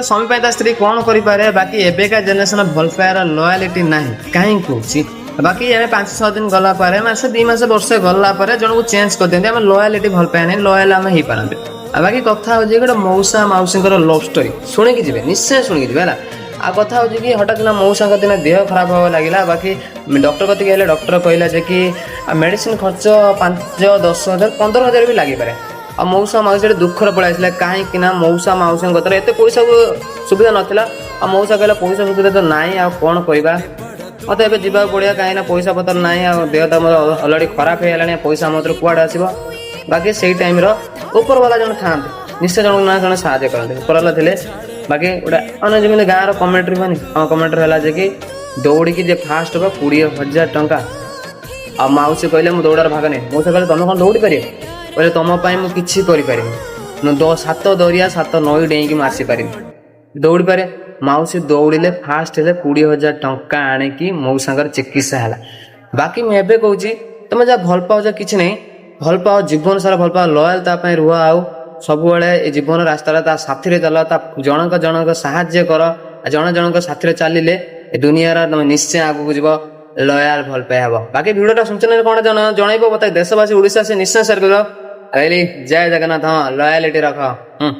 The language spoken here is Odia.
ସ୍ୱାମୀ ପାଇଁ ତା ସ୍ତ୍ରୀ କଣ କରିପାରେ? ବାକି ଏବେକା ଜେନେରେସନ ଭଲ ପାଇବାର ଲୟାଲିଟି ନାହିଁ। କାହିଁକି କହୁଛି, ବାକି ଆମେ 5-6 ଦିନ ଗଲା ପରେ, ମାସେ, 2 ମାସ, ବର୍ଷେ ଗଲା ପରେ ଜଣକୁ ଚେଞ୍ଜ କରିଦିଅନ୍ତି। ଆମେ ଲୟାଲିଟି ଭଲ ପାଇବା ନାହିଁ, ଲୟାଲ ଆମେ ହେଇପାରନ୍ତି। ଆଉ ବାକି କଥା ହଉଛି ଗୋଟେ ମଉସା ମାଉସୀଙ୍କର ଲଭ୍ ଷ୍ଟୋରି। ଶୁଣିକି ଯିବେ, ନିଶ୍ଚୟ ଶୁଣିକି ଯିବେ, ହେଲା। ଆଉ କଥା ହଉଛି କି ହଠାତ୍ କିନା ମଉସାଙ୍କ ଦିନ ଦେହ ଖରାପ ହେବାକୁ ଲାଗିଲା। ବାକି ଡକ୍ଟର କତିକି ହେଲେ ଡକ୍ଟର କହିଲା ଯେ କି ମେଡ଼ିସିନ ଖର୍ଚ୍ଚ 5, 10 ହଜାର, 15 ହଜାର ବି ଲାଗିପାରେ। ଆଉ ମଉସା ମାଉସୀ ସେଠି ଦୁଃଖରେ ପଳେଇ ଆସିଲେ, କାହିଁକି ନା ମଉସା ମାଉସୀଙ୍କ କତିରେ ଏତେ ପଇସାକୁ ସୁବିଧା ନଥିଲା। ଆଉ ମଉସା କହିଲା, "ପଇସା ସୁବିଧା ତ ନାହିଁ, ଆଉ କ'ଣ କରିବା? ମୋତେ ଏବେ ଯିବାକୁ ପଡ଼ିବ, କାହିଁକି ନା ପଇସା ପତ୍ର ନାହିଁ ଆଉ ଦେହ ତ ମୋର ଅଲରେଡ଼ି ଖରାପ ହେଇଗଲାଣି। ପଇସା ମୋ କତିରେ କୁଆଡ଼େ ଆସିବ?" ବାକି ସେଇ ଟାଇମ୍ର ଉପରବାଲା ଜଣେ ଥାଆନ୍ତି, ନିଶ୍ଚୟ ଜଣକୁ ନା ଜଣେ ସାହାଯ୍ୟ କରନ୍ତି। ଉପରବାଲା ଥିଲେ। ବାକି ଗୋଟେ ଅନ୍ୟ ଯେମିତି ଗାଁର କମେଣ୍ଟ୍ରି ହୁଏନି, ଆମ କମେଣ୍ଟ୍ରି ହେଲା ଯେ କି ଦୌଡ଼ିକି ଯେ ଫାଷ୍ଟ ହେବ, 20,000 ଟଙ୍କା। ଆଉ ମାଉସୀ କହିଲେ, "ମୁଁ ଦୌଡ଼ାର ଭାଗ ନେଇ।" ମଉସା କହିଲେ, "ତମେ କ'ଣ ଦୌଡ଼ି ପାରିବ?" କହିଲେ, "ତମ ପାଇଁ ମୁଁ କିଛି କରିପାରିବି। ମୁଁ ସାତ ଦରିଆ ସାତ ନଈ ଡେଇଁକି ମୁଁ ଆସିପାରିବି, ଦୌଡ଼ିପାରେ।" ମାଉସୀ ଦୌଡ଼ିଲେ, ଫାଷ୍ଟ ହେଲେ, 20,000 ଟଙ୍କା ଆଣିକି ମଉସାଙ୍କର ଚିକିତ୍ସା ହେଲା। ବାକି ମୁଁ ଏବେ କହୁଛି, ତମେ ଯାହା ଭଲ ପାଉଛ, କିଛି ନାହିଁ, ଭଲ ପାଅ, ଜୀବନ ସାରା ଭଲ ପାଅ, ଲୟାଲ ତା ପାଇଁ ରୁହ। ଆଉ ସବୁବେଳେ ଏ ଜୀବନ ରାସ୍ତାରେ ତା ସାଥିରେ ଚାଲ, ତା ଜଣଙ୍କ ଜଣଙ୍କ ସାହାଯ୍ୟ କର। ଆଉ ଜଣେ ଜଣଙ୍କ ସାଥିରେ ଚାଲିଲେ ଏ ଦୁନିଆର ତମେ ନିଶ୍ଚୟ ଆଗକୁ ଯିବ, ଲୟାଲ ଭଲ ପାଇ ହବ। ବାକି ଭିଡ଼ିଓଟା ଶୁଣିଛ କଣ ଜଣେଇବ ମତେ। ଦେଶବାସୀ, ଓଡ଼ିଶା ସେ ନିଶ୍ଚୟ ସେୟାର କରିବ। ରହିଲି, ଜୟ ଜଗନ୍ନାଥ। ହଁ, ଲୟାଲିଟି ରଖ। ହୁଁ।